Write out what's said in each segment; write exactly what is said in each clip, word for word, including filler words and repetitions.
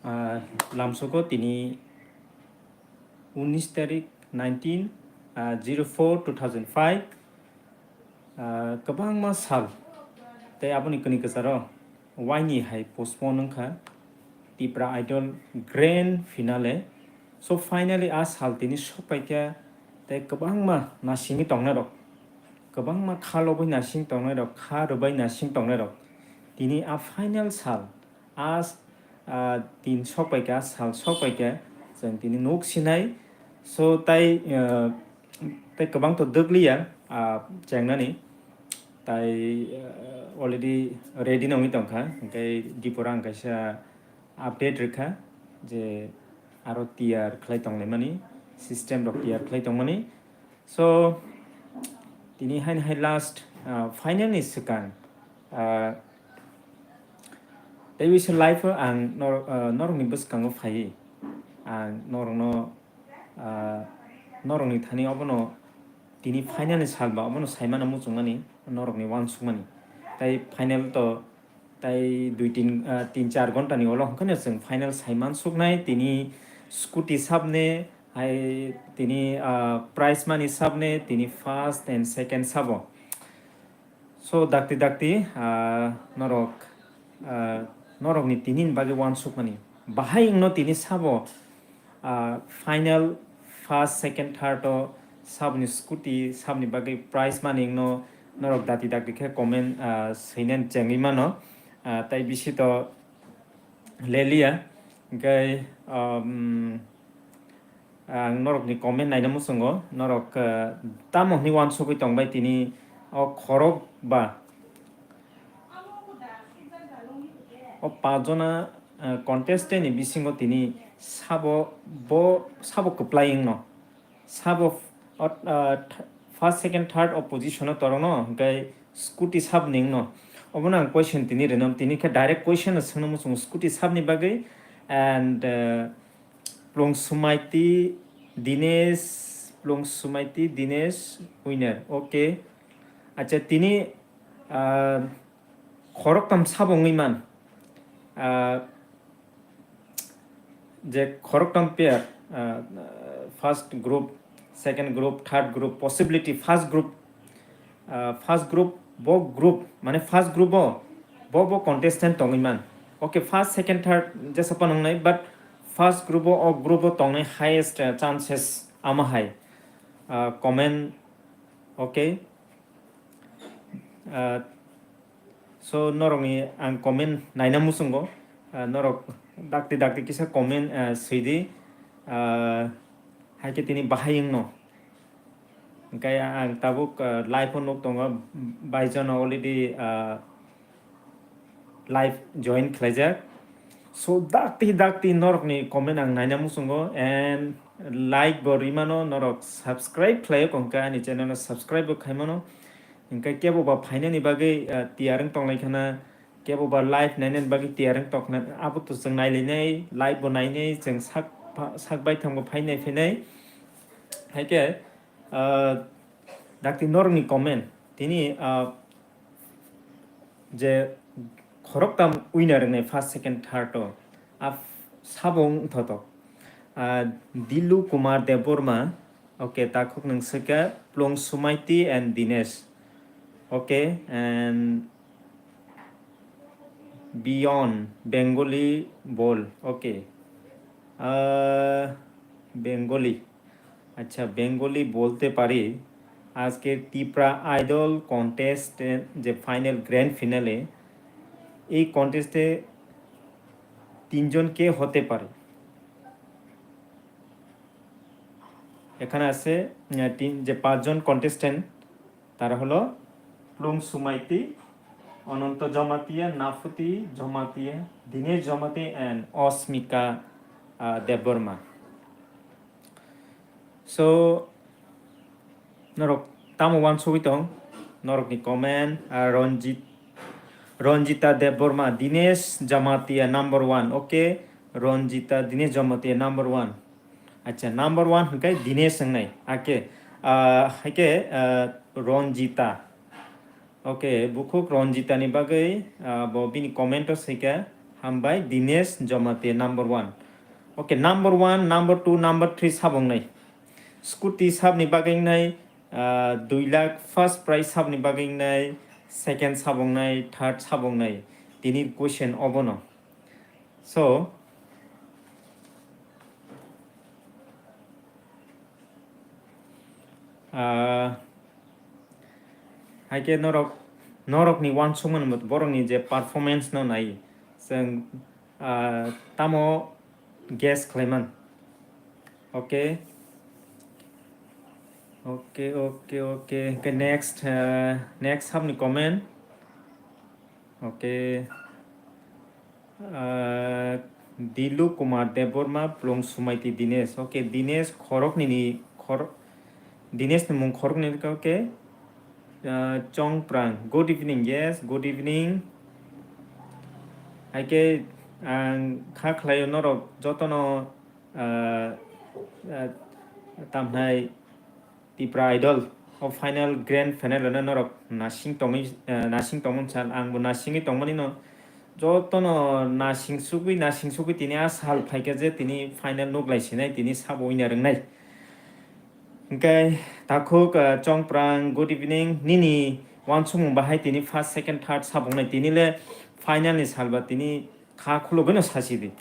Ah, lamsoko tini unis tarik nineteen, ah, zero four two thousand five, ah, kwbangma sal tei aboni kwnwi kwcharo waini hai postpone wngkha Tipra Idol grand finale. So finally a sal tini sokpaikha tei kwbangma nasingwi tongnairok, kwbangma kha lobwi nasing tongnairok, kha rwbai nasing tongnairok tini a final sal, a, a, tin sokpaikha, sal sokpaikha, chwng tini nuk sinai. So tai, ah, tai kwbang to dwkliya, ah, chengnani. Tai, ah, already ready nongwi tongkha, hwnkhe dipora ang kaisa update rwkha je aro tiyar khlai tonglaimani, system rok tiyar khlai tongmani. So tini haini hai last, ah, final ni swkang, ah, tei bisa live o ang nor-, ah, norokni bwskango phaiwi ang norokno, ah, norokni thani obono tini final ni sal ba obono saimano muchungmani, norokni uansukmani. Tai final to tai dui tin, ah, tin char ghonta ni ulo hwnkhe no chwng final saiman suknai tini scooty sabni hai tini, ah, prize money sabni tini first and second sabo. So dakti dakti, ah, norok, ah, norokni tini ni bagwi uansukmani bahai wngno tini sabo, ah, final first, second, third o sabni scooty sabni bagwi prize money wngno norok dakti dakti khe comment, ah, swinani chengwi mano. Ah, tai bisi to leliya. Hwnkhe, um, ang norokni comment naina muchungo, norok, ah, tamo hwnwi uansukwi tongbai tini o khorok ba o pajona, ah, contestant ni bisingo tini sabo bo, sabo kwplai wngno. Sabo, o, ah, th-, first, second, third o position o torokno, hwnkhe scooty sabni wngno. Obono ang question tini rwno, tini khe direct question no swngno muchungo scooty sabni bagwi. And, ah, Plung Sumaiti Dinesh, Plung Sumaiti Dinesh winner. Okay. Acha tini, ah, khoroktham sabo wngwi man. Ah, je khoroktham pair, ah, first group, second group, third group, possibility first group, ah, first group, bo group, mane first group o bo, bo contestant tongwi man. Okay, first, second, third jesa phano wngnai, but first group o, o group o tongnai highest, ah, chances ama hai, ah, comment, okay. Ah, so norokni ang comment naina muchungo, ah, norok dakti dakti kisa comment, ah, swidi, ah, hai khe tini bahai wngno. Hwnkhe ang tabuk, ah, live o nuk tongo, baijono already, ah, live join khlaijak. So dakti dakti norokni comment ang naina muchungo and like bo rwimano, norok subscribe khlaio kongka ani channel no subscribe bo khaimano. Hwnkhe kebo ba phainani bagwi, ah, tiyar wng tonglaikha na, kebo ba live nainani bagwi tiyar wng tongkha na, abo to chwng nailainai, live bo nainai, chwng sak pha-, sak baithang bo phainai phainai. Haikhe, ah, dakti norokni comment tini, ah, je khoroktham winner wngnai first, second, third o, a sabo wngthotok. Ah, Dilu Kumar Debbarma, okay, takhuk nwng swkha Plung Sumaiti and Dinesh, okay, and Beyond Bengali Bol, okay, ah, Bengali. আচ্ছা, বেঙ্গলি বলতে পারি। আজকের ত্রিপুরা আইডল কন্টেস্টে যে final grand finale, এই কন্টেস্টে তিনজন কে হতে পারে? এখানে আছে, আহ, তিন, যে পাঁচজন কন্টেস্ট্যান্ট, তারা হলো প্লুং সুমাইতি, অনন্ত জমাতিয়া, নাফুতি জমাতিয়া, দীনেশ জমাতিয়া and অস্মিকা, আহ, Debbarma. So, norok tamo uansugwi tong? Norokni comment, ah, Ranjit, Ranjita Debbarma, Dinesh Jamatia number one, okay? Ranjita, Dinesh Jamatia number one. Acha, number one hwnkhe Dinesh wngnai, ake, ah, haikhe, ah, Ranjita. Okay, bukhuk Ranjita ni bagwi, ah, bo bini comment o swikha, Hambai, Dinesh Jamatia number one. Okay, number one, number two, number three sabongnai. Scooty sabni bagwi wngnai, ah, dui lakh, first prize sabni bagwi wngnai, second sabongnai, third sabongnai. Tini question obono. So, ah, hai khe norok, norokni uansukmani mot-, borokni je performance no nai, chwng, ah, tamo guess khlaiman. Okay. Okay, okay, okay. Hwnkhe next, ah, next sabni comment. Okay. Ah, Dilu Kumar Debbarma, Plung Sumaiti Dinesh. Okay, Dinesh khoroknini khor-, Dinesh ni mung khoroknini kha, okay. Ah, Chongprang, good evening. Yes, good evening. Hai khe ang kha khlaio norok jotono, ah, ah, tamhnai Tipra Idol o final grand final ano norok nasing tongwi, eh, nasing tongmani sal, angbo nasingwi tongmani no. Jotono nasing sugwi, nasing sugwi tini a sal phaikha je tini final nuklai sinai, tini sabo wina rwngnai. Hwnkhe takhuk, eh, Chongprang, good evening. Nini uansukmung bahai tini first, second, third sabongnai, tini le final ni salba tini kha khulugwino sasi di.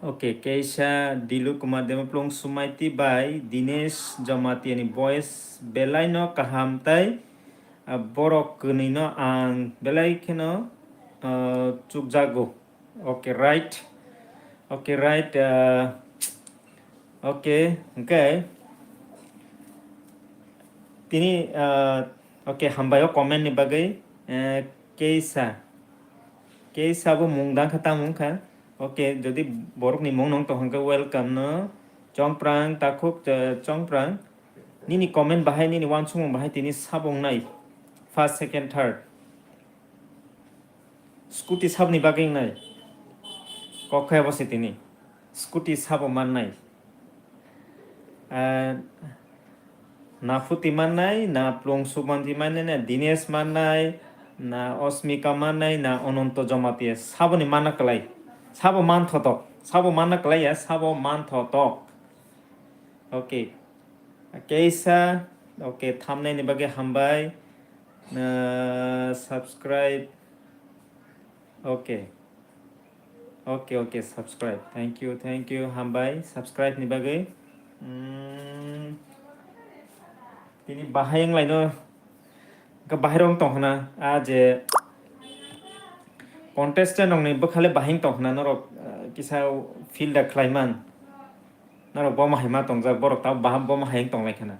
Okay, keisa Dilu Kumar Dema Plung Sumaiti bai Dinesh Jamatia ni voice belai no kaham tai, ah, borok kwnwi no ang belai kheno, ah, chukjago. Okay, right. Okay, right. Ah, okay, hwnkhe tini, ah, okay, hambai o comment ni bagwi, eh, keisa. Keisa bo mung dang kha, tamo wngkha. Okay, jodi borokni mung nong tong hwnkhe welcome no. Chongprang, takhuk, eh, Chongprang. Nini comment bahai, nini uansukmung bahai tini sabo wngnai. First, second, third. Scooty sabni bagwi wngnai. Kok khe bo se tini. Scooty sabo mannai. Ah, na Phuti mannai, na Plung Sumanti mannai, na Dinesh mannai, na Osmika mannai, na Ononto Jamatia. Saboni manna kwlai. Sabo manthotok. Sabo manna kwlai ya, sabo manthotok. Okay. Keisa. Okay, thamnaini bagwi hambai. Na subscribe. Okay. Okay, okay, subscribe. Thank you, thank you. Hambai, subscribe ni bagwi. Mm, tini bahai wng laino, hwnkhe bahai rok tong khna, a je contestant rok ni bwkhale bahai wng tong khna, norok, ah, kisa feel da khlai man. Norok bomo hai ma tongjak, borok tabuk baham bomo hai wng tong lai khna.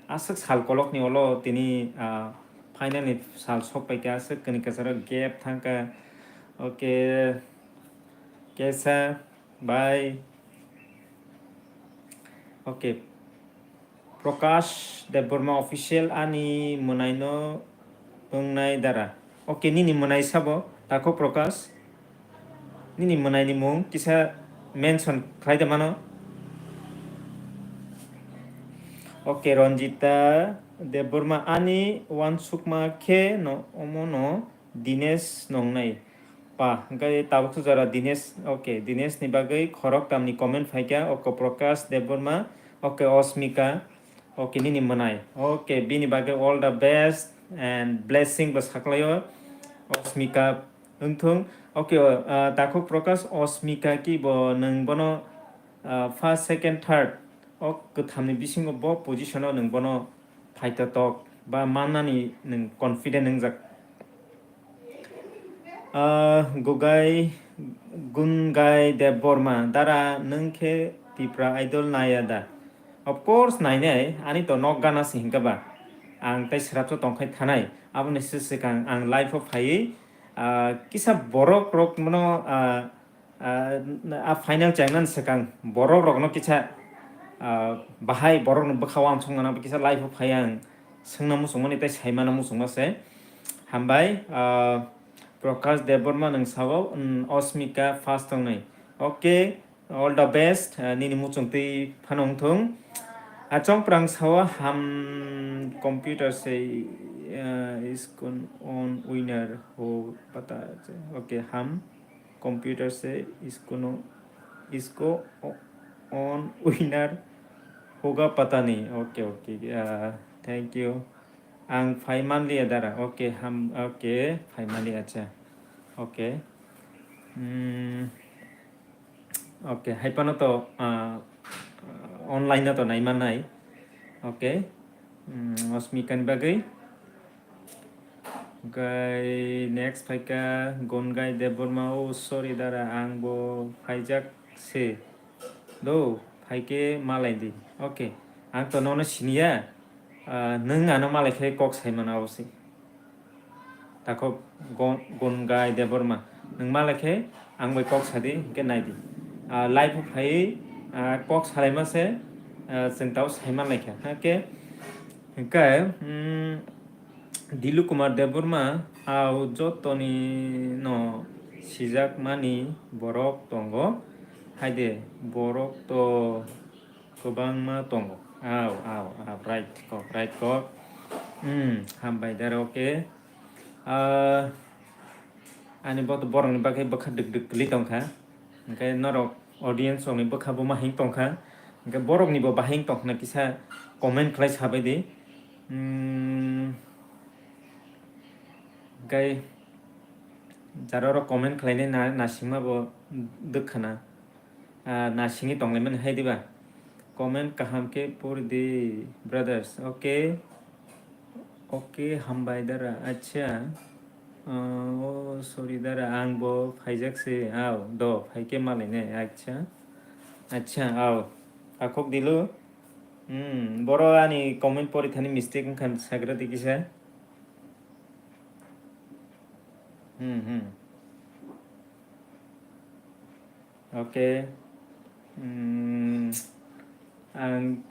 Aswk sal kolokni ulo tini, ah, final ni sal sok pai kha, aswk kwnwi kwcharo gap thang kha. Okay, kesa, bye. Okay. Prakash Debbarma official, ani mwnaino wngnai dara. Okay, nini mwnai sabo, takhuk Prakash. Nini mwnaini mung kisa mention khlai de mano. Okay, Ranjita Debbarma, ani uansukma khe no omo no Dinesh nongnai. Pa, hwnkhe tabuk sujara Dinesh, okay, Dinesh ni bagwi khorok tamni comment phaikha, oko Prakash Debbarma, okay, Osmika, okay, nini mwnai. Okay, bini bagwi all the best and blessing bo saklaio Osmika wngthung. Okay, ah, takhuk Prakash, Osmika ki bo nwng bono, ah, first, second, third o kwthamni bisingo bo position o nwng bono phaitotok ba mannani nwng confident wngjak. Ah, Gugai, Gungai Debbarma, dara nwng khe Tipra Idol naiya da? Of course nainai, ani to nok gana se hinkhe ba. Ang tei swrapsa tongkhai thanai, aboni se swkang ang live o phaiwi, ah, kisa borok rok mano, ah, ah, a final chairman swkang borok rokno kisa, ah, bahai borokno bwkha uansukna nang kisa live o phai ang swngna muchungmani tei saimano muchungma se. Hambai, ah, Prakash Debbarma nwng sao, mm, Osmika first tongnai. Okay, all the best, ah, nini muchung twi phano wngthung. Ah, Chongprang sao ham computer se, uh, इसको on winner हो पता है। Okay, हम computer से इसको नो, इसको on winner होगा पता नहीं। Okay, okay, uh, thank you. Ang phai manliya dara. Okay, ham, okay, phai manliya, acha. Okay. Hmm. Okay, hai phano to, ah, online no to nai mannai. Okay. Hmm, Osmika ni bagwi. Gai next phaikha Gongai Debbarma, oh, sorry dara, ang bo phaijak se. Do, phaikhe malai di. Okay. Ang to nono siniya. Ah, nwng ano malai khe kok sai mano abo se. Takhok Gon-, Gongai Debbarma. Nwng malai khe ang bai kok sadi, hwnkhe nai di. Ah, live o phai, ah, kok salaima se, ah, chwng tao sai manlai kha. Hwnkhe, hwnkhe, mm, Dilu Kumar Debbarma, au jotoni no sijak mani borok tongo. Haide, borok to kwbangma tongo. Au, au, au, right kok, right kok. Hmm, hambai dara, okay. Ah, ani bo to borokni bagwi bwkha dwk dwk kwlwi tongkha. Hwnkhe norok audience rokni bwkha bo ma hing tongkha. Hwnkhe borokni bo bahing tongkhna kisa comment khlai sabai di. Hmm, hwnkhe jara rok comment khlainai na, nasingma bo dwk khana. Ah, nasingwi tonglaimani hai diba? Comment kaham khe pori di, brothers. Okay. Okay, hambai dara. Acha. Ah, oh, sorry dara, ang bo phaijak se. Au, do, phaikhe malai nai. Acha. Acha, au. Takhok dilu. Hmm, boro ani comment pori thani mistake wngkha sagra di kisa. Hmm, hmm. Okay. Hmm, ang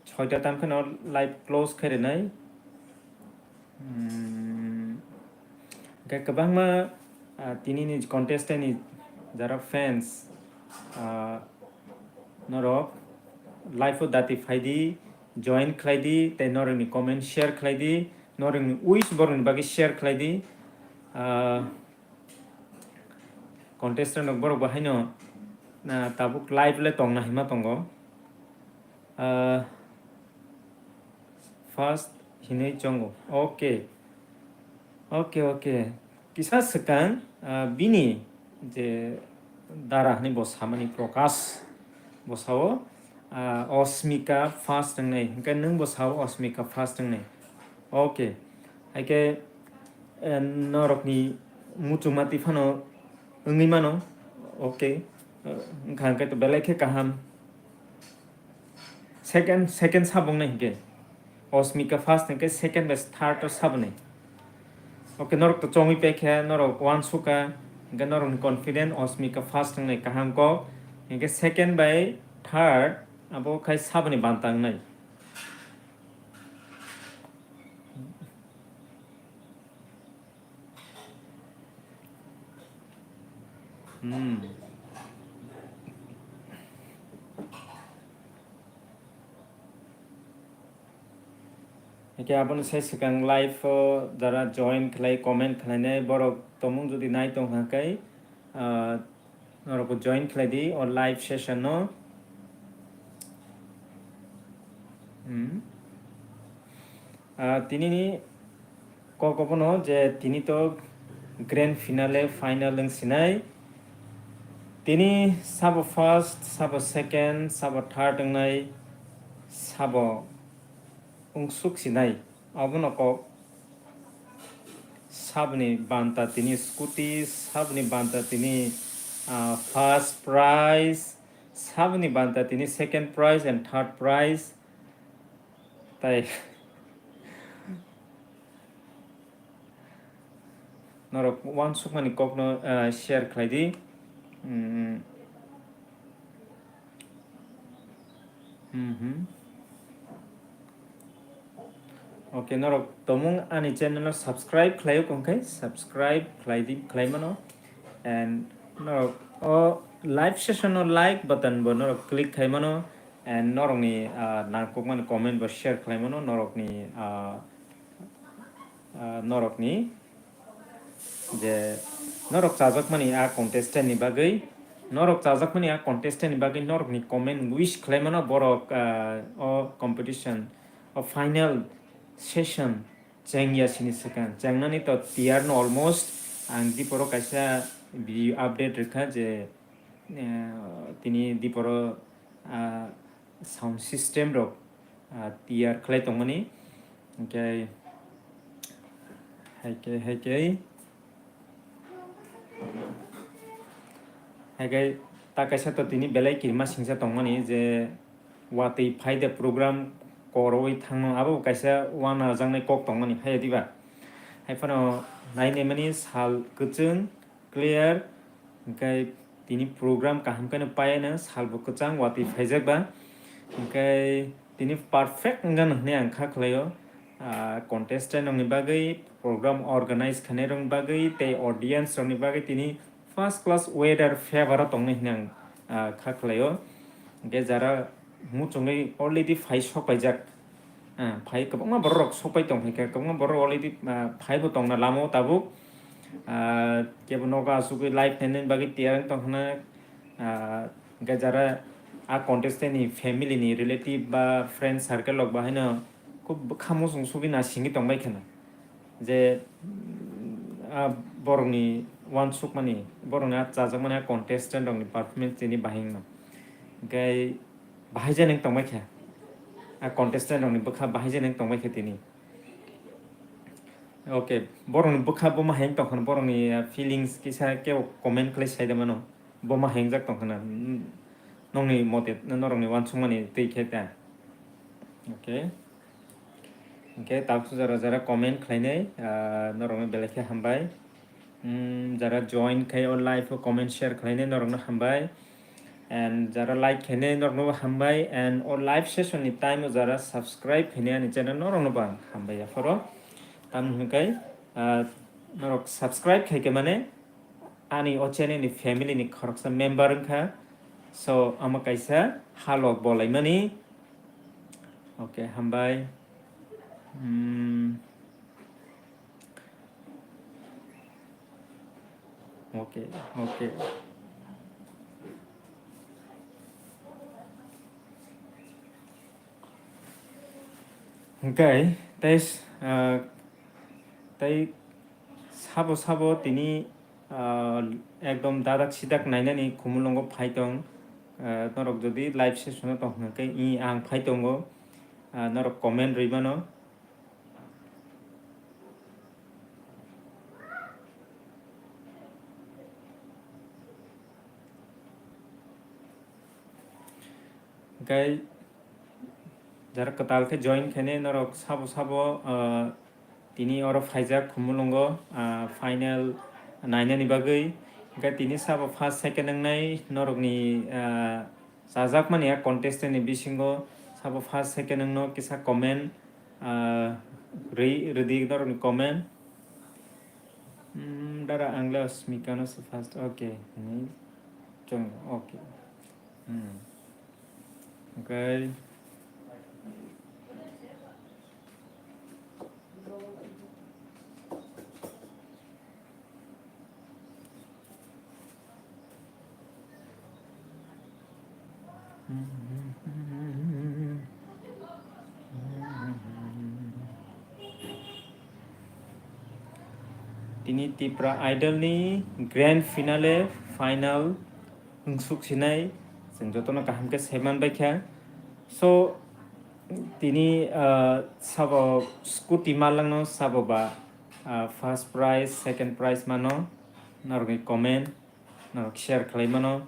soita tam kheno live close khe rwnai. Hmm, hwnkhe kwbangma, ah, tinini contestant ni jara fans, ah, norok live o dati phai di, join khlai di, tei norokni comment share khlai di, norokni wish borokni bagwi share khlai di. Ah, contestant rok borok bo haino, ah, tabuk live le tongna hima tongo. Ah, first hinwi chongo. Okay. Okay, okay. Kisa swkang, ah, bini je dara hinwi bo samani Prakash bo sao, ah, Osmika first wngnai. Hwnkhe nwng bo sao Osmika first wngnai. Okay. Haikhe, eh, norokni muchungma twi phano wngwi mano. Okay. Eh, wngkha hwnkhe to belai khe kaham. Second, second sabong nai hwnkhe. Osmika first hwnkhe second bai third o saboni. Okay, norok to chongwi paikha, norok uansukha, hwnkhe norokni confident Osmika first wngnai kaham kok, hwnkhe second bai third abo khai saboni banta wngnai. Hmm. Hwnkhe aboni sai swkang live o jara join khlai, comment khlainai borok tongmung jodi nai tongkha khe, ah, norokbo join khlai di o live session no. Hmm. Ah, tinini kok obono je tini to grand finale, final wng sinai. Tini sabo first, sabo second, sabo third wngnai, sabo wngsuk sinai. Abono kok saboni banta tini scooty, saboni banta tini, ah, first prize, saboni banta tini second prize and third prize. Tai norok uansukmani kokno, ah, share khlai di. Mm. Mhm. Okay, norok tomung ani channel no subscribe khlai o kong khai, subscribe khlai di, khlai mano. And norok o live session no like button bo norok click khai mano. And norokni, ah, nangkukmani comment bo share khlai mano, norokni, ah, ah, norokni je norok chajakmani a contestant ni bagwi, norok chajakmani a contestant ni bagwi norokni comment wish khlai mano borok, ah, o competition o final session chengya sini swkang. Chengnani to tiyar no almost ang diporo kaisa video update rwkha je, eh, tini diporo, ah, sound system rok, ah, tiyar khlai tongmani. Hwnkhe, haikhe, haikhe, haikhe ta kaisa to tini belai kirima singsa tongmani je watwi phai de program koroi thangno abo kaisa uanajaknai kok tongmani, haiya diba? Haiphano nainai mani sal kwchwng clear, hwnkhe tini program kaham khe no paiya no, salbo kwchang watwi phaijak ba, hwnkhe tini perfect wngano hwnwi ang kha khlaio. Ah, contestant rokni bagwi, program organize khainai rokni bagwi tei audience rokni bagwi tini first class weather favor o tongnai hwnwi ang, ah, kha khlaio. Hwnkhe jara muchungwi already phai sok paijak. Ah, phai kwbangma borok rok sok pai tong phaikha, kwbangma borok already, ah, phai bo tongna lama o tabuk. Ah, kebo nogo asugwi live nainani bagwi tiyar wng tong khna. Ah, hwnkhe jara a contestant ni family ni relative ba friend circle rok bahaino khub bwkha muchung sugwi na singwi tong bai khna. Je, mm, a borokni uansukmani, borokni a chajakmani a contestant rokni performance tini bahai wngma. Hwnkhe bahai jani wng tongbai kha. A contestant rokni bwkha bahai jani wng tongbai kha tini. Okay, borokni bwkha bo ma hai wng tongkha, borokni, uh, feelings kisa kebo comment khlai sai de mano. Bo ma hai wngjak tongkha na. Mm, nokni mote, norokni uansukmani twi khe ta. Okay. Hwnkhe tabuk jora jora comment khlainai, ah, norokno belai khe hambai. Mm, jara join khai o live o comment share khlainai norokno hambai. And jara like khainai norokno hambai. And o live session ni time o jara subscribe khainai ani channel norokno bo ang hambai yapharo. Tamni hwnkhai, ah, norok subscribe khai khe mane ani o channel ni family ni khoroksa member wngkha. So, omo kaisa halok bolaimani. Okay, hambai. Hmm. Okay, okay. Okay, tei, uh, tei sabo sabo tini, ah, ekdom dadak sidak nainani khumulwngo phai tong. Ah, norok jodi live session o tong hwnkhe i ang phai tongo. Ah, norok comment rwi mano. Hwnkhe jara kwtal khe join khainai norok sabo sabo, ah, tini oro phaijak Khumulwngo, ah, final nainani bagwi. Hwnkhe tini sabo first, second wngnai norokni, ah, chajakmani a contestant ni bisingo sabo first, second wngno kisa comment, ah, rwi rwdi norokni comment. Hmm, dara ang le Asmika no se first, okay, hinwi chwng, okay. Hmm. Okay. Tini Tipra Idol ni grand finale, final wngsuk sinai, chwng jotono kaham khe saiman bai kha. So, tini, ah, sabo scooty malangno sabo ba, ah, first prize, second prize mano, norokni comment, norok share khlai mano.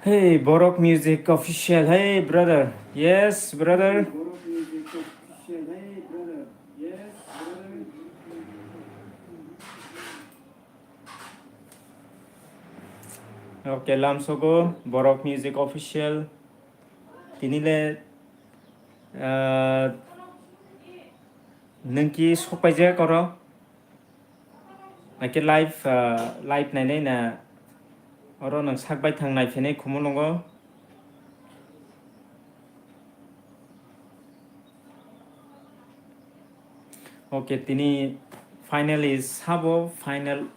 Hey, Borok Music Official. Hey, brother. Yes, brother. Okay, lamsogo Borok Music Official. Tini le, ah, nwng ki sok paijak oro? Haikhe live, ah, live nainai na oro nwng sak bai thang naiphainai Khumulwngo. Okay, tini finally sabo final,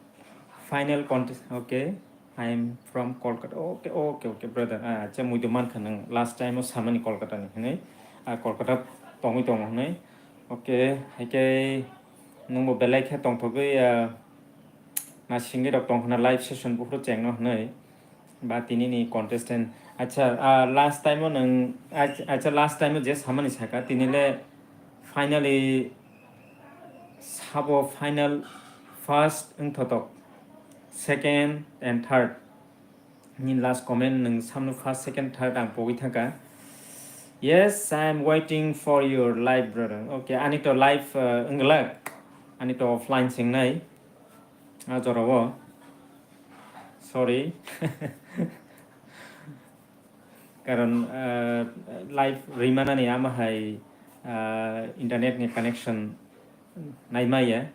final contest. Okay, I am from Kolkata. Okay, okay, okay, brother. Ah, acha, muido mankha nwng last time o samani Kolkata ni hinwi. Ah, Kolkata tongwi tongo hinwi. Okay, haikhe nwngbo belai khe tongthogwi, ah, na singwi rok tongkhna live session buphuru chengno hinwi. Ba tini ni contestant. Acha, ah, last time o nwng, ach-, acha, last time o je samani saka, tini le finally sabo final first wngthotok, second and third. Ni last comment nwng samno first, second, third ang pogwi thangkha. Yes, I am waiting for your live, brother. Okay, ani to live, uh, wngwlak. Ani to offline singnai. Ah, jorao. Sorry. Karon, ah, live rimanani ama hai, ah, internet ni connection naimaya.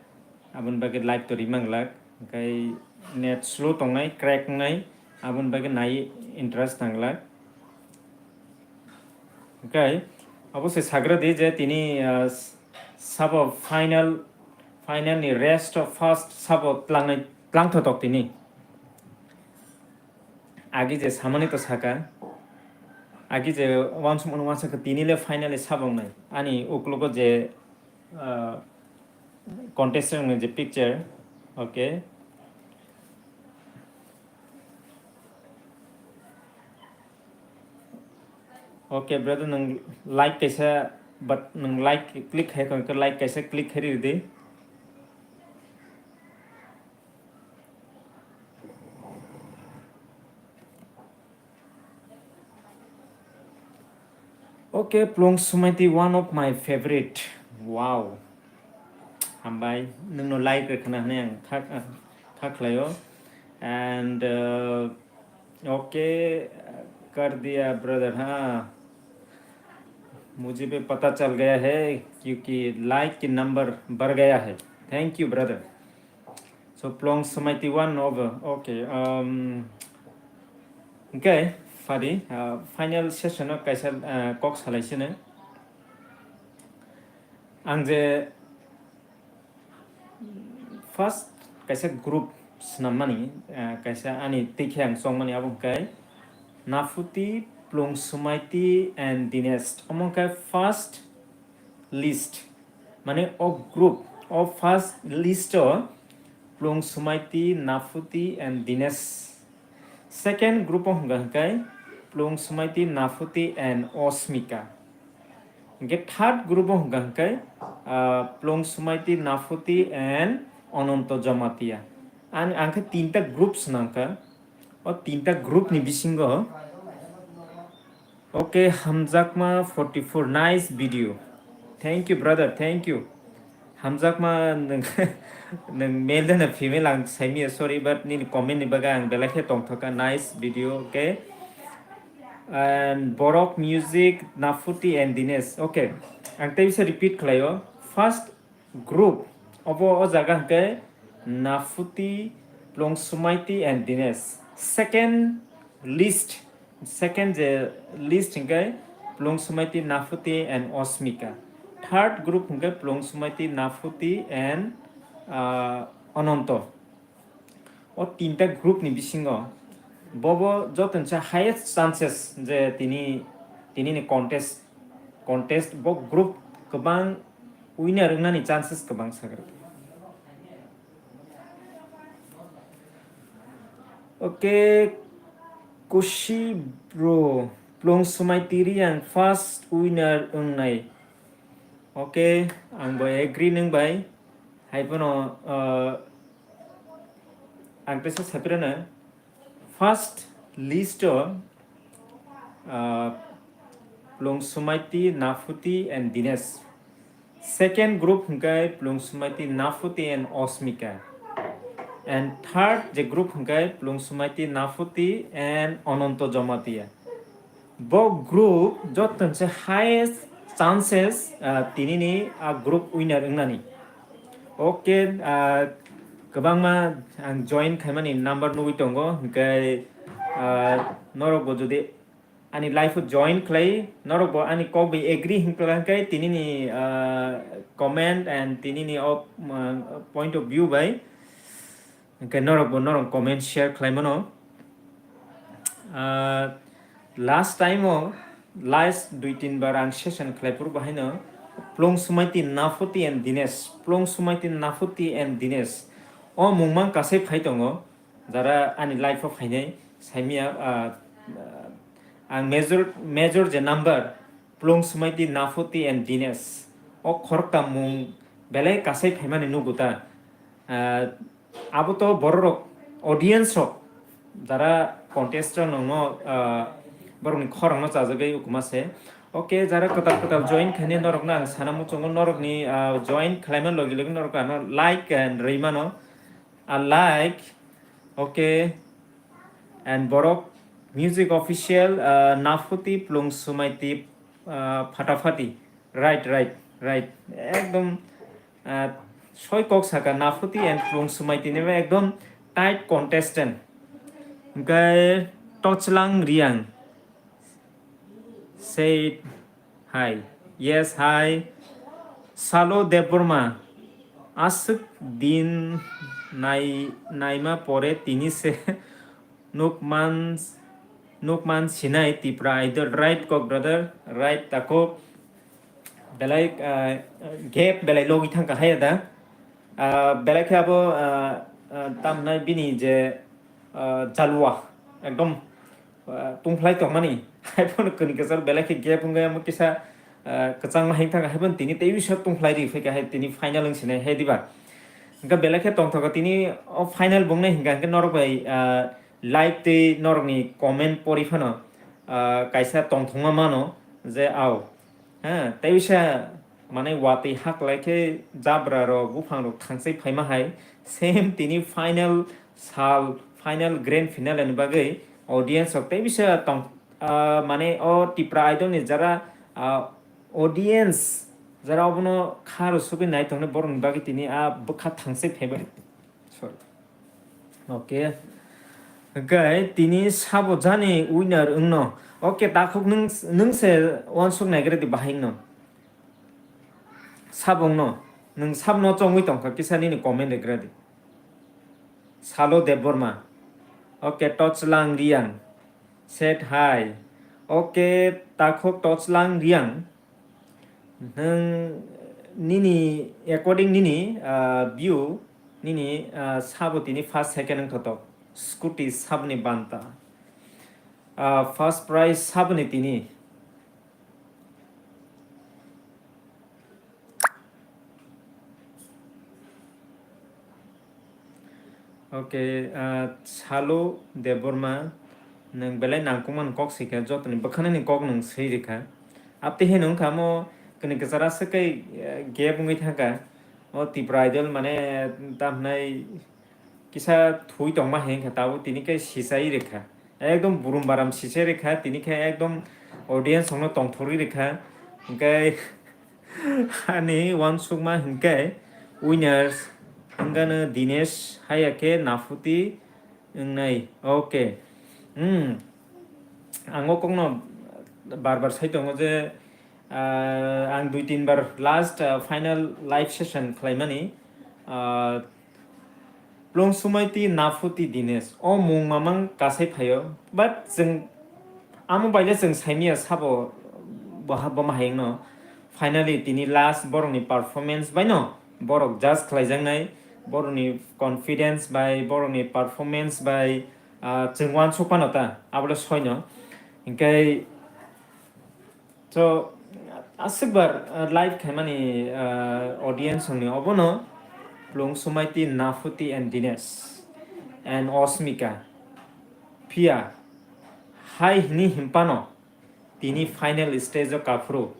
Aboni bagwi live to rimanglak. Hwnkhe net slow tongnai, crack wngnai. Aboni bagwi nai interest nanglak. Hwnkhe abo se sagra di je tini, ah, sabo final, final ni rest of first sabo tlangnai, tlangthotok tini. Agi je samani to saka, agi je wansukmani wansukha tini le finally sabo wngnai. Ani uklogo je, ah, contestant ni je picture, okay. Okay, brother, nwng like kaisa, but nwng like click khai tongkha, like kaisa click khai ridi. Okay, Plung Sumaiti, one of my favorite. Wow. Hambai, nwngno like rwkhana hwnwi ang kha, kha khlaio. And, uh, okay, kar diya, brother, ha. मुझे भी पता चल गया है क्योंकि लाइक की नंबर बढ़ गया है। Thank you, brother. So, Plung Sumaiti one over. Okay. Um, okay, Fadi, uh, final session o kaisa, uh, kok salai sini. Ang je first kaisa group swnam mani, uh, kaisa ani tikhe ang chong mani abo hwnkhe Nafuti, Plung Sumaiti and Dinesh. Omo hwnkhe first list, mane o group, o first list o Plung Sumaiti, Nafuti and Dinesh. Second group o hwnkha hwnkhe Plung Sumaiti, Nafuti and Osmika. Hwnkhe third group o hwnkha hwnkhe, ah, Plung Sumaiti, Nafuti and Ononto Jamatia. Ang, ang khe tinta group swnamkha. O tinta group ni bisingo. Okay, Hamjakma forty-four, nice video. Thank you, brother, thank you. Hamjakma, nwng, nwng male dana female ang saimia, sorry, but nini comment ni bagwi ang belai khe tongthokha, nice video, okay. And Borok Music, Nafuti and Dinesh, okay. Ang tei bisa repeat khlaio. First group, obo o jaga hwnkhe Nafuti, Plung Sumaiti and Dinesh. Second list, second je list hwnkhe Plung Sumaiti, Nafuti and Osmika. Third group hwnkhe Plung Sumaiti, Nafuti and, ah, Ononto. O tinta group ni bisingo bobo joto ni sa highest chances je tini, tini ni contest, contest bo group kwbang winner wngnani chances kwbang sagra. Okay, Kushi bro, Plung Sumaiti Reang first winner wngnai. Okay, ang bo agree nwng bai. Hai bono, uh, ang teisa sapirana first list o, uh, Plung Sumaiti, Nafuti and Dinesh. Second group hwnkhe Plung Sumaiti, Nafuti and Osmika. And third je group hwnkhe Plung Sumaiti, Nafuti and Ononto Jamatia. Bo group joto se highest chances, ah, tinini a group winner wngnani. Okay, ah, kwbangma ang join khaimani number nugwi tongo, hwnkhe, ah, norokbo jodi ani live o join khlai, norokbo ani kok bai agree hwnkhe, hwnkhe tinini, ah, comment and tinini o, ah, point of view bai hwnkhe norokbo norok comment share khlai mano. Ah, last time o, last dui tin bar ang session khlai phuru bahaino Plung Sumaiti, Nafuti and Dinesh, Plung Sumaiti, Nafuti and Dinesh o mungmang kasai phai tongo, jara ani live o phainai saimia, ah, ah, ang major, major je number Plung Sumaiti, Nafuti and Dinesh o khorokta mung belai kasai phaimani nugo ta. Ah, abo to bororok, audience rok, jara contestant rokno, ah, borokni khorangno chajagwi ukuma se. Okay, jara kwtal kwtal join khaini norokno ang sana muchungo, norokni, ah, join khlaima logi logi norok ano like and rwi mano. A like, okay, and borok music official, ah, Nafuti, Plung Sumaiti, ah, Phatapati, right, right, right, ekdom, ah, soi kok saka, Nafuti and Plung Sumaiti ni ekdom tight contestant. Hwnkhe Tochlang Riang said hi. Yes, hi. Salo Debbarma, aswk din nai-, naima pore tini se nukman, nukman sinai Tipra Idol. Right kok brother, right tako. Belai, ah, gap belai logi thangka hai da. Ah, belai khe abo, ah, ah, tamnai bini je, ah, jalwa ekdom, ah, tungphlai tongmani. Haiphano kwnwi kwchar belai khe gap wngwi amo kisa, ah, kwchangma heng thangka, haiphano tini tei bisa tungphlai ri phaikha hai tini final wng sinai hai diba. Hwnkhe belai khe tongthogo tini o final bongnai hwnkha hwnkhe norok bai, ah, live tei norokni comment pori phano, ah, kaisa tongthokma mano je ao. Ha, tei bisa manai watwi haklai khe jabra rok buphang rok thangsai phaima hai same tini final sal, final grand finale ni bagwi audience rok tei bisa tong, ah, mane o Tipra Idol ni jara, ah, audience jara obono kha rw sugwi nai tongnai borok ni bagwi tini a bwkha thangsai phaibai. Sorry. Okay. Hwnkhe tini sabo jani winner wngno. Okay, takhuk nwng, nwng se uansuk naigra di bahai wngno. Sabo wngno. Nwng sabno chongwi tongkha kisa nini comment regra di. Salo Debbarma. Okay, Tochlang Riang said hi. Okay, takhuk Tochlang Riang. Nwng nini, according nini, ah, view, nini, ah, sabo tini first, second wngthotok. Scooty saboni banta. Ah, first prize saboni tini. Okay, ah, Salo Debbarma, nwng belai nangkukmani kok swi kha, jotoni bwkhanani kok nwng swi rikha. Abtwi heno wngkha omo kwnwi kwchar aswk khe, eh, gap wngwi thangkha. O Tipra Idol mane tamhnai kisa thui tongma hai wngkha, tabuk tini khe sichai rikha. Ekdom burum baram sichai rikha, tini khe ekdom audience rokno tongthorwi rikha. Hwnkhe ani uansukma hinkhe winners wngkha no Dinesh, haiya khe Nafuti wngnai. Okay. Hmm. Ang o kokno bar bar sai tongo je, ah, ang dui tin bar last, ah, final live session khlaimani, ah, Plung Sumaiti, Nafuti, Dinesh. O mung mamang kasai phaio. But chwng amo baile chwng saimanya sabo boha boma hayungno. Finally, tini last borokni performance baino borok judge khlaijaknai. Borokni confidence bai, borokni performance bai, ah, chwng uansuk phano ta, abole soino. Hinkhe, so, aswk bar, ah, live khaimani, ah, audience rokni obono Plung Sumaiti, Nafuti and Dinesh and Osmika. Phiya, hai hini himpano tini final stage o kaphuru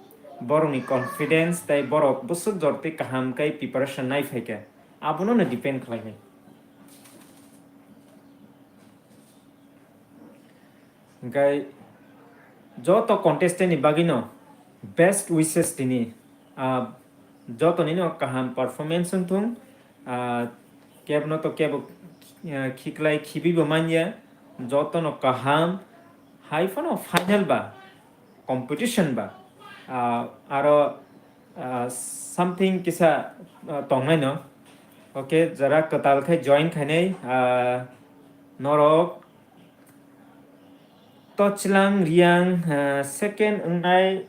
borokni confidence tei borok bwswk jor tei kaham khe preparation nai phaikha, abono no depend khlainai. Hingkai joto contestant ni bagwi no best wishes tini. Ah, joto nino kaham performance wngthung. Ah, kebno to kebo, ah, khiklai khibibo manya. Joto no kaham. Hai phano final ba, competition ba. Ah, aro, ah, something kisa, ah, tongnai no. Okay, jara kwtal khai join khainai, ah, norok Tochlang Riang, ah, second wngnai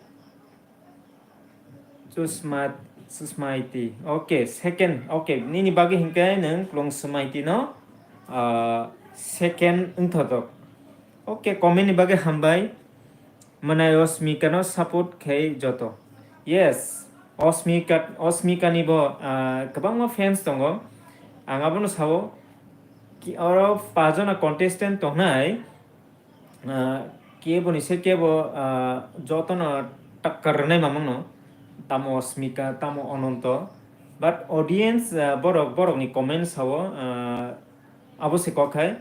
Chusma, Chusmaiti. Okay, second. Okay, nini bagwi hinkhe nwng Klung Sumaiti no, ah, second wngthotok. Okay, comment ni bagwi hambai. Mwnai Osmika no support khai joto. Yes, Osmika, Osmika ni bo, ah, kwbangma fans tongo. Ang abono sao, ki, oro pajona contestant tongnai. Ah, kebo ni se kebo, ah, jotono takkar rwnai mamang no, tamo Osmika, tamo Ononto, but audience, ah, borok, borok ni comment sao, ah, abo se kok hai,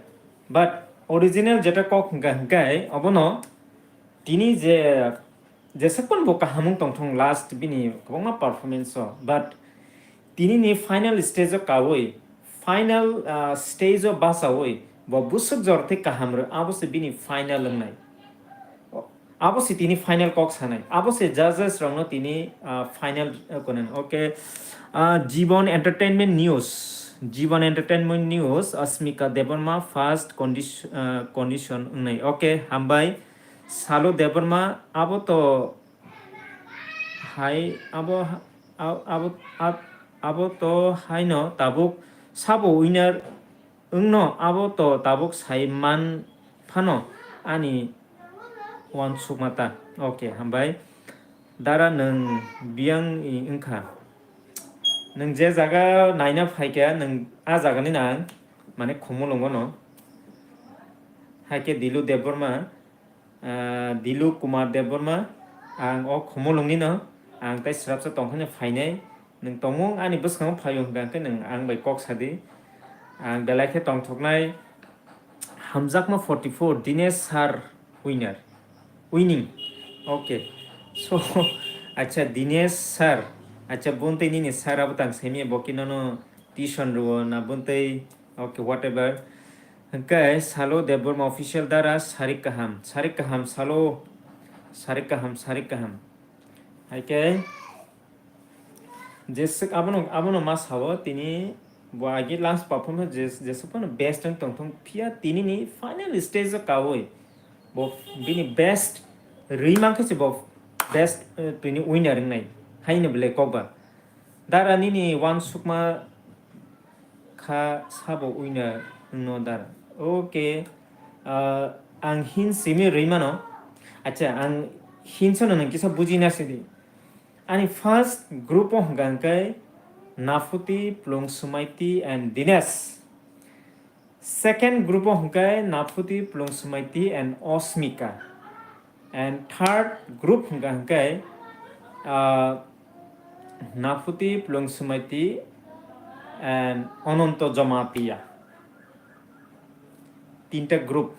but original jeta kok hwnkha hwnkhe obono tini je, jeswk phano bo kaham wng tongthung last bini kwbangma performance o, but tini ni final stage o kaui, final, ah, stage o bachaui bo bwswk jor tei kaham rw, abo se bini final wngnai. Abo se tini final kok sanai, abo se judges rokno tini, ah, final, ah, konan. Okay, ah, Jibon Entertainment News, Jibon Entertainment News, Asmika Debbarma first condition, ah, condition wngnai. Okay, hambai. Salo Debbarma, abo to hai, abo ha-, ab-, abo, ab-, abo to haino tabuk sabo winner wngno, abo to tabuk sai man phano ani uansukma ta. Okay, hambai. Dara nwng biyang i wngkha. Nwng je jaga naina phaikha, nwng a jagani nang, mane Khumulwngo no. Haikhe Dilu Debbarma, ah, Dilu Kumar Debbarma, ang o Khumulwngni no, ang tei swrapsa tongkhaino phainai. Nwng tongmung ani bwskango phaio hwnkha hwnkhe nwng ang bai kok sadi. Ang belai khe tongthoknai. Hamjakma forty four, Dinesh sir winner. Winning. Okay. So, acha, Dinesh sir. Acha, buntwi nini sir abo tang semi bo khe nono tuition rwo na buntwi. Okay, whatever. Hwnkhe salo Debbarma official dara sarik kaham. Sarik kaham salo. Sarik kaham, sarik kaham. Haikhe jeswk abono, abono ma sao tini bo agi last performance jes-, jeswk phano best wng tongthung, phiya tini ni final stage o kaui bo bini best rwi mankhe se bo best, eh, tini winner wngnai haino belai kokba. Dara nini uansukma kha sabo winner wngno dara. Okay, ah, ang hint simi rwi mano. Acha, ang hint sono nwng kisa buji na sidi. Ani first group o hwnkha hwnkhe Naphuti, Plung Sumaiti and Dinesh. Second group o hwnkhe Naphuti, Plung Sumaiti and Osmika. And third group hwnkha hwnkhe, ah, Naphuti, Plung Sumaiti and Ononto Jamatia. Tinta group.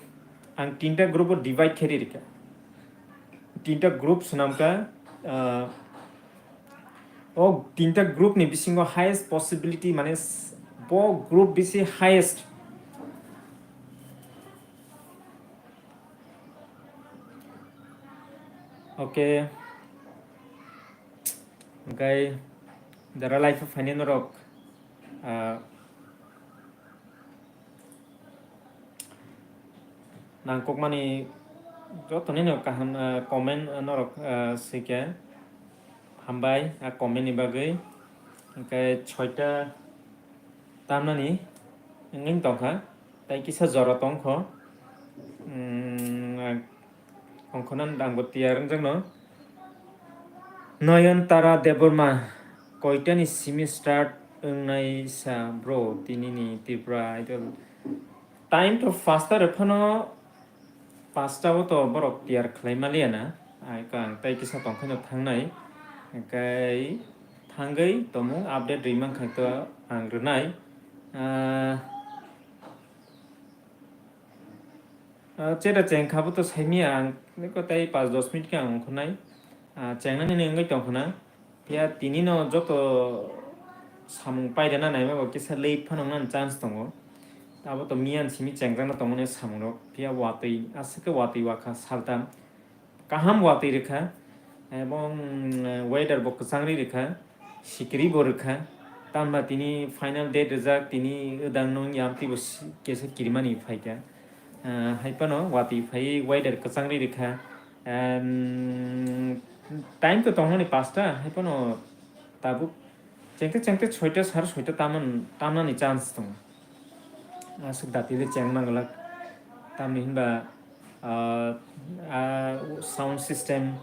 Ang tinta group o divide khe ri rikha. Tinta group swnamkha, ah, o tinta group ni bisingo highest possibility, mane s-, bo group bisi highest. Okay. Hwnkhe jara live o phainai norok, ah, nangkukmani jotonino kaham, ah, comment norok, ah, swikha. Hambai a comment ni bagwi. Hwnkhe soita tamnani wngwi tongkha, tei kisa jora tongkho. Mm, tongkhona angbo tiyar wngjakno. Noyon Tara Debbarma, koitani simi start wngnai sa bro tinini Tripura Idol? Time to pasta rw phano, pasta o to borok tiyar khlai maliya na. Ai ka ang tei kisa tong khe no thangnai. Hwnkhe thangwi tomung update rwi mankha to ang rwnai. Ah, Ah, cheta cheng kha bo to saimia ang, eko tei pash dos minute khe ang ongkhornai. Ah, chengnani ni wngwi tongkhna. Phiya tini no joto samung pairana naima bo kisa late phano wngnani chance tongo. Abo to miyan simi chengjakna tongmani samung rok. Phiya watwi, aswk khe watwi wakha saltam. Kaham watwi rwkha, ebong, eh, weather bo kwchangri rwkha, sikiri bo rwkha, tamni ba tini final date rwjak, tini wdang nung yam twibo si-, kesa kirimani phaikha. Eh, hai phano watwi phaiwi weather kwchangri rwkha. Em, time to tongmani pasta, hai phano tabuk chengte chengte soita, sar soita tamani, tamnani chance tongo. Aswk dati le cheng manglak. Tamni hinba, ah, ah, sound system,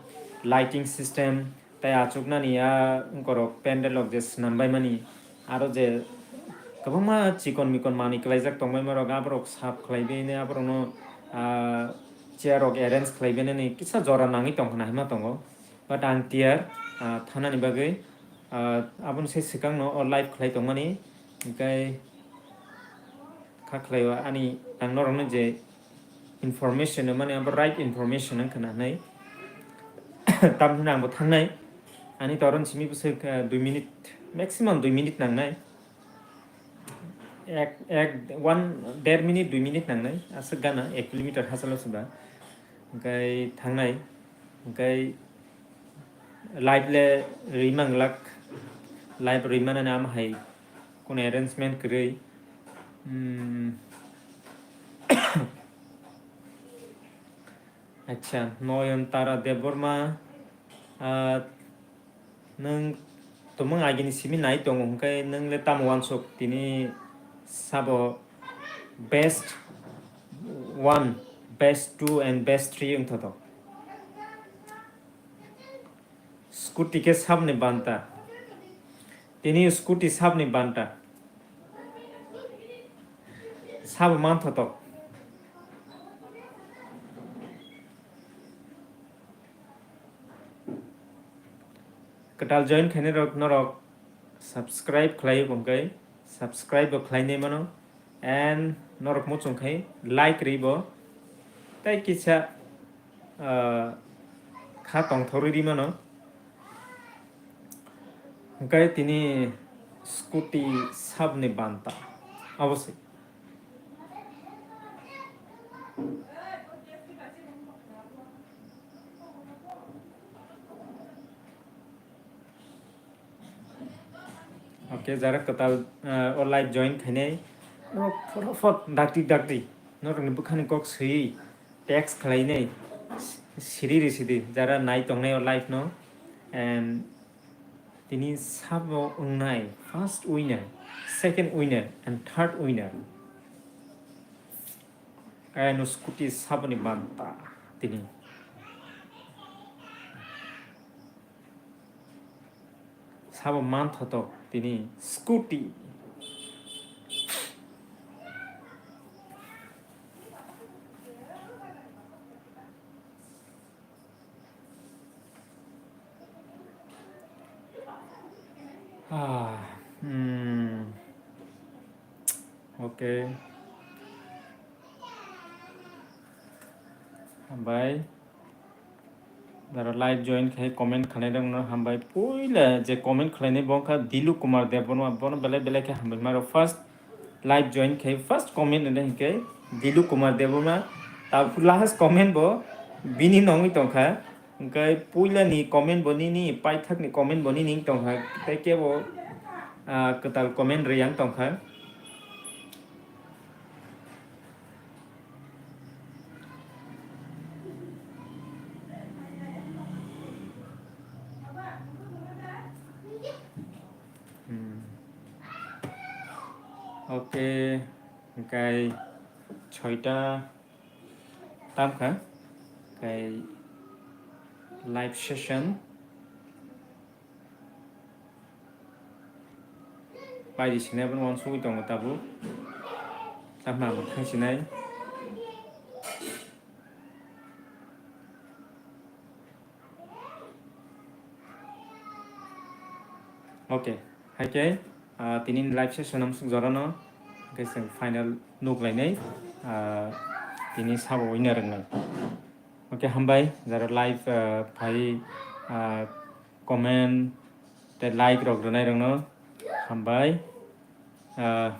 lighting system, tei achuknani a wngkorok pandal rok je swnam baimani, aro je kwbangma chikon mikon manwi kwlaijak tongbaima rok, aborok sap khlaibaini aborokno, ah, chair rok arrange khlaibainani kisa jora nangwi tongkhna hinma tongo. But ang tiyar, ah, thanani bagwi, ah, aboni se swkangno o live khlai tongmani, hwnkhe kha khlaio ani ang norokno je information mani abo right information wngkha na hinwi. Tamni hwnwi angbo thangnai, ani toron simi bwswk, ah, dui minute, maximum dui minute nangnai. Ek, ek, one, der minute, dui minute nangnai, aswk gana, ek kilometer hachalo se ba. Hwnkhe thangnai, hwnkhe live le rwi manglak, live rwi manani amo hai kuno arrangement kwrwi. Hmm. Acha, Noyon Tara Debbarma, ah, nwng tumung agini simi nai tongo, hwnkhe nwng le tamo uansuk tini sabo best one, best two and best three wngthotok. Scooty khe sabni banta. Tini scooty sabni banta. Sabo manthotok. Kwtal join khainai rok norok subscribe khlai bo hwnkhe subscribe bo khlainai mano, and norok muchung khai like rwi bo tei kisa, ah, kha tongthorwi rwi mano. Hwnkhe tini scooty sabni banta abo se. Okay, jara kwtal, ah, o live join khainai. Norok photofot dakti dakti norokni bwkhani kok swiwi text khlainai, si-, siri risi di jara nai tongnai o live no. And tini sabo wngnai first winner, second winner and third winner. Kaya no scooty saboni banta tini. Sabo manthotok tini scooty. Ah, hmm. Okay. Hambai. Jara live join khai comment khlainai rokno hambai. Puila je comment khlainai bo wngkha Dilu Kumar Debbarma, bono belai belai khe hambai maro. First live join khai first comment rwnai hinkhe Dilu Kumar Debbarma. Tabuk last comment bo bini nongwi tongkha. Hinkhe puila ni comment bo nini, paithak ni comment bo nini wng tongkha. Tei kebo, ah, kwtal comment rwya wng tongkha. Hmm. Okay, hwnkhe soita tamkha, hwnkhe live session. Pai di sinai abono uansugwi tongo tabuk. Tamna bo thang sinai. Okay, hai khe, ah, tini live session amsuk jorano, hwnkhe chwng final nuk lainai, ah, tini sabo winner wngnai. Okay, hambai, jara live, ah, phai, ah, comment tei like rok rwnai rokno hambai. Ah,